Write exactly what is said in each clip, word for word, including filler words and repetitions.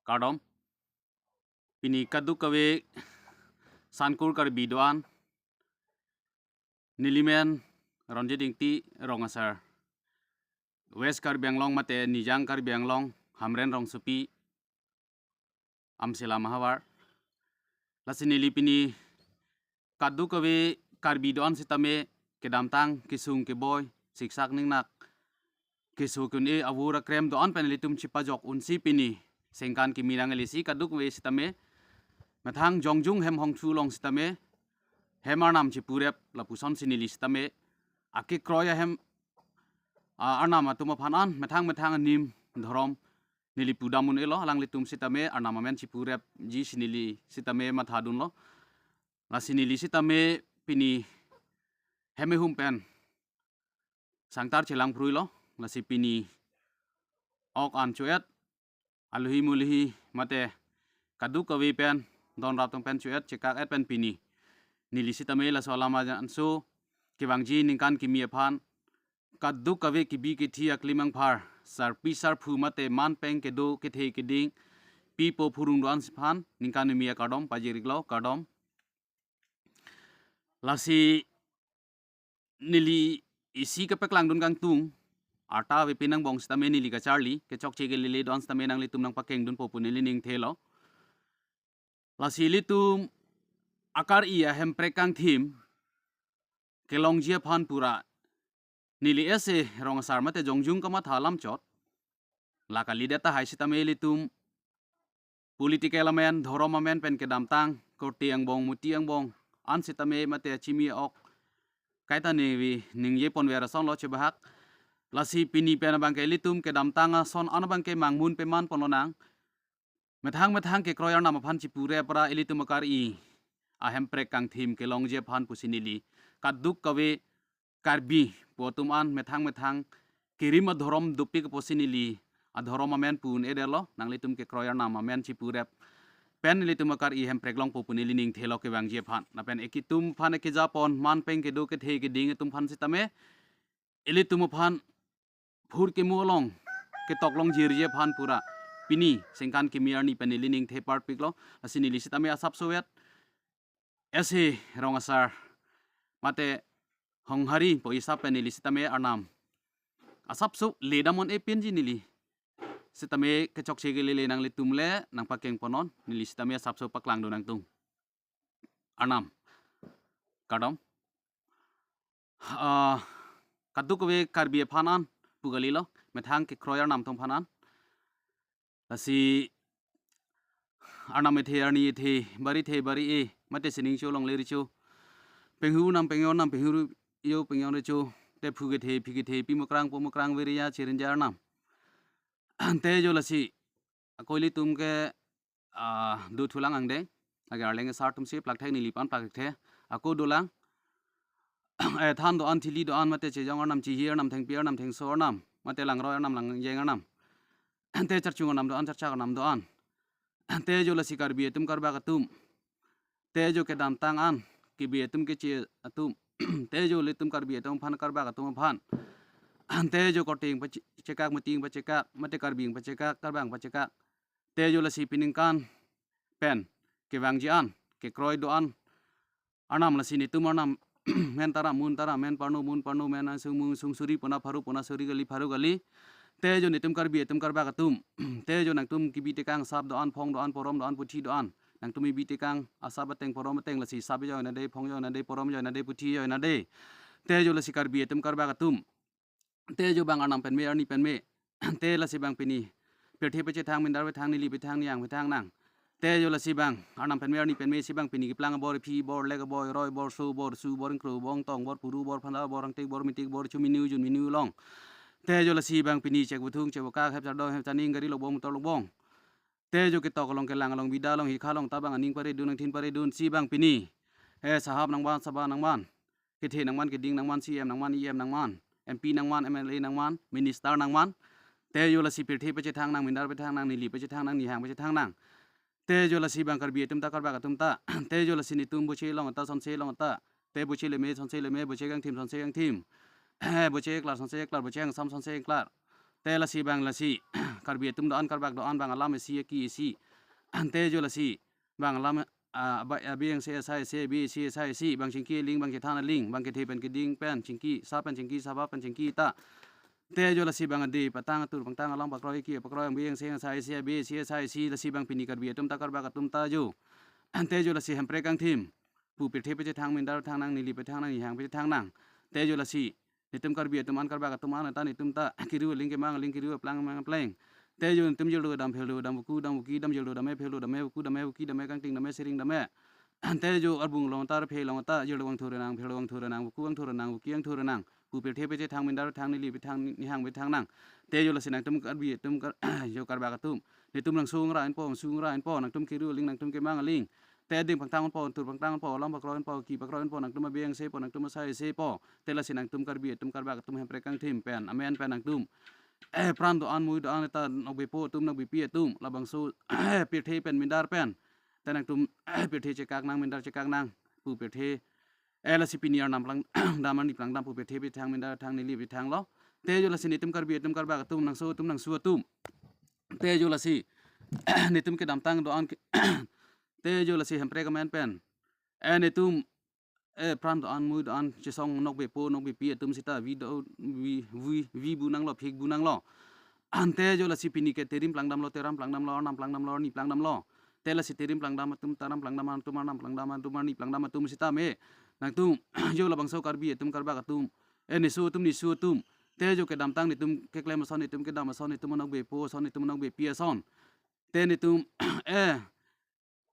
Kardom. Pini kadokave Sankur Karbi do-an, nelimen Ronjit Ingti, rong asar West Karbi Anglong mate Nijang Karbi Anglong, Hamren rongsopi, Amsela mahavar. Lasi neli pini kadokave Karbi do-an sitame kedamtang kesung keboi, siksak ningnak, keso ke-un-e, avur akrem do-an pen ilitum chipajok unsi pini sengkan kimi nanglesi kadokave sitame methang jongjung hem hongthu along sitame hem arnam chipurep lapusonsi neli sitame akekroi ahem, a, arnam atum aphan an methang methang anim dhorom neli pudam un-elo, alanglitum sitame arnam amen chipurepji si neli sitame mathadunlo. Lasi neli sitame pini hem ehum pen sangtar chelang phruilo. Lasi pini ok an cho-et, alohi mulohi mate kadokave pen don rap tong pen cho-et chekak-et pen pini neli sitame laso alam ajanso kevangji ningkan kimi aphan kadokave kebi kethe aklimang phar, sarpi sarpo mate man peng kedo kethe keding pipo phurung do-an aphan ningkan kimi akardom pajir-iklo, kardom. Lasi neli isi kepaklangdun kangtung, arta ave pinang bong sitame neli kacharli, kechokche kelele do-an sitame nanglitum nangpakengdunpo pu neli ningthelo. Lasi ilitum akar-i ahemprek kangthim kelongji aphan pura neli ese rong asar mate jongjung kamatha alam chot. La kalidet tahai sitame ilitum political amen, dhorom amen pen kedamtang, korte angbong, muti angbong an sitame mate chimi ok kaita ningve ningjeponver asonlo chebahak. Lasi pini pen abangke ilitum kedamtang ason an abangke mangmun peman ponlonang. Methang methang kekroi arnam aphan chipurep ra ilitum akar-i ahemprek kangthim kelongji aphan pusi neli kadokave Karbi pu atum an methang methang kerim adhorom dopik pusi neli adhorom amen pu un-edetlo, nanglitum kekroi arnam amen chipurep pen ilitum akar-i hemprek longpo pu neli ningthelo kevangji aphan. Lapen ekitum aphan ekejapon man peng kedo kethe keding atum aphan sitame ilitum aphan phur kemu along ketok longjirji aphan pura pini sengkan kimi arni pen neli ningthe parpiklo. Lasi neli sitame asapso-et ese rong asar mate honghari po isap pen neli sitame arnam asapso ledam un-e pinji neli sitame kechokche kelele nanglitum le nangpakengponnon, neli sitame asapso paklangdun nangtung. Arnam, kardom. Ah, kadokave Karbi aphan an pu kalilo, methang kekroi arnam atum aphan an. Lasi arnam ethe, arni ethe, bari ethe, bari e, mate sining cho longle recho, penghu nam pengyon nam, penghu yo pengyon recho, te phu kethe phi kethe, pi mukrang po mukrang, viriya chirinja arnam. Ante jo lasi ako ilitum ke, ah, dothulang angdeng, lake arleng asar atumsi plakthek, neli pan plakthekthe, ako dolang. Eh, than do-an, thili do-an, mate chejong arnam, chihi arnam, thengpi arnam, thengso arnam, mate langroi arnam, langjeng arnam, ante charchung arnam do-an, charchak arnam do-an. Ante jo lasi Karbi atum, Karbak atum, te jo kedamtang an kebi atum, keche atum, te jo ilitum Karbi atum aphan, Karbak atum aphan, ante jo korte ingpachekak, muti ingpachekak, mate Karbi ingpachekak, Karbak ingpachekak, te jo lasi piningkan pen kevangji an, kekroi do-an arnam, lasi netum arnam men taram, mun taram, men parno, mun parno, men asung, mun sung, suri pona, pharo pona, suri kali, pharo kali. Te jo netum Karbi atum, Karbak atum, te jo nangtum kebi tekang asap do-an, phong do-an, porom do-an, puthi do-an, nangtum kebi tekang asap ateng, porom ateng, lasi asap joinade, phong joinade, porom joinade, puthi joinade. Te jo lasi Karbi atum, Karbak atum, te jo bang arnam pen me, arni pen me, te lasi bang pini pirthe pachethang, mindar pethang, neli pethang, niyang pethang nang. Te jo lasi bang arnam pen me, arni pen me, si bang pini keplang abor, phi bor, lek abor, roi bor, so bor, su bor, ingkro bor, ingtong bor, puru bor, phandar bor, angtik bor, mitik bor, chuminu junminu along. Te jo lasi bang pini chek buthung, chek bukak, hep chardom, hep chaning, gari lokbong, motor lokbong. Te jo ketok along, kelang along, bida along, hikha along, ta bang aning paredun, angthin paredun, si bang pini, eh, sahab nangman, saba nangman, kethe nangman, keding nangman, C M nangman, E M nangman, M P nangman, M L A nangman, minister nangman. Te jo lasi pirthe pachethang nang, mindar pethang nang, neli pachethang nang, nihang pachethang nang. Te jo lasi bang Karbi atum ta, Karbak atum ta, te jo lasi netum boche long ta, sonse long ta, te boche leme, sonse leme, boche kangthim, sonse kangthim, boche keklar, sonse keklar, boche angsam, sonse keklar, Te lasi bang lasi Karbi atum do-an, karbak do-an, bang alam isi aki isi. Ante jo lasi bang alam, ah, ba, ah, bang se asai se, bi si asai si, bang chingki aling, bang chethan aling, bang kethe pen keding pen chingki, sa pen chingki, saba pen chingki ta. Te jo lasi bang adi patang atur pangtang, alam pakroi ki pakroi, bang se asai se, bi si asai si, lasi bang pini Karbi atum ta, karbak atum ta jo. Ante jo lasi hemprek kangthim pu pirthe pachethang, mindar thang nang, neli pachethang nang, nihang pachethang nang. Te jo lasi netum Karbi atum an, karbak atum an ta, netum ta kiru aling kemang aling, kiru aplang mang pleng. Te jo netum jirdo dam, pherdo dam, vuku dam, vuki dam, jirdo dam e, pherdo dam e, vuku dam e, vuki dam e, kangting dam e, sering dam e. Ante jo arbung long ta, arphe long ta, jirdo vangthu renang, pherdo vangthu renang, vuku vangthu renang, vuki vangthu renang pu pirthe pachethang, mindar thang, neli pachethang, nihang pachethang nang. Te jo lasi nangtum Karbi atum kar-, jo karbak atum, netum langso angra anpo, langso angra anpo, nangtum kiru aling, nangtum kemang aling. Te ding pangtang anpo, tur pangtang anpo, alam pakroi anpo, ki pakroi anpo, nangtum abang se po, nangtum asai se po. Te lasi nangtum Karbi atum, karbak atum hemprek kangthim pen, amen pen nangtum, eh, pran do-an, mui do-an ta, nokbepo atum, nokbepi atum, labangso pirthe pen, mindar pen, te nangtum pirthe chekak nang, mindar chekak nang pu pirthe. Eh, lasi pini arnam plang dam, arni plang dam pu pirthe pachethang, mindar thang, neli pachethang lo. Te jo lasi netum Karbi atum, karbak atum, nangso atum, nangsu atum, te jo lasi netum kedamtang do-an ke, te jo lasi hemprek amen pen, eh, netum, eh, pran do-an, mui do-an, chesong nokbepo, nokbepi atum sita vi do, vi, vi, vi bu nanglo, phik bu nanglo. Ante jo lasi pini ke terim plang damlo, teram plang damlo, arnam plang damlo, arni plang damlo. Te lasi terim plang dam atum, teram plang dam atum, arnam plang dam atum, arni plang dam atum sita me, nangtum jo labangso Karbi atum, karbak atum, eh, neso atum, nesu atum, te jo kedamtang, netum keklem ason, netum kedam ason, netum anokbepo ason, netum anokbepi ason, te netum, eh,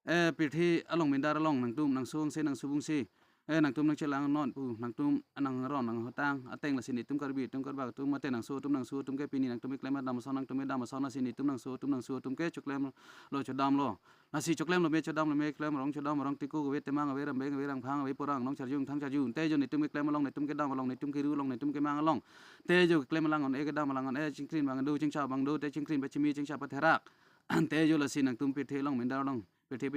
eh, pirthe along, mindar along, nangtum nangso angse, nangsu bungse, eh, nangtum nangchelang non pu, nangtum nang ron nang hotang ateng lasi netum Karbi atum, karbak atum, mate nangso atum, nangsu atum ke pini nangtum keklem dam ason, nangtum dam ason, lasi netum nangso atum, nangsu atum ke choklem lo, chodam lo. Lasi choklem lo me, chodam lo me, klem rong chodam rong, tiko ave, temang ave, rambeng ave, rangphang ave, porang nong charjung thang charjung. Te jo netum keklem along, netum kedam along, netum kiru along, netum kemang along, te jo keklem alang on e, kedam alang on e, chingkrin bang do, chingcha bang do, te chingkrin pachimi, chingcha patherak. Ante jo lasi nangtum pirthe along, mindar along, pirthe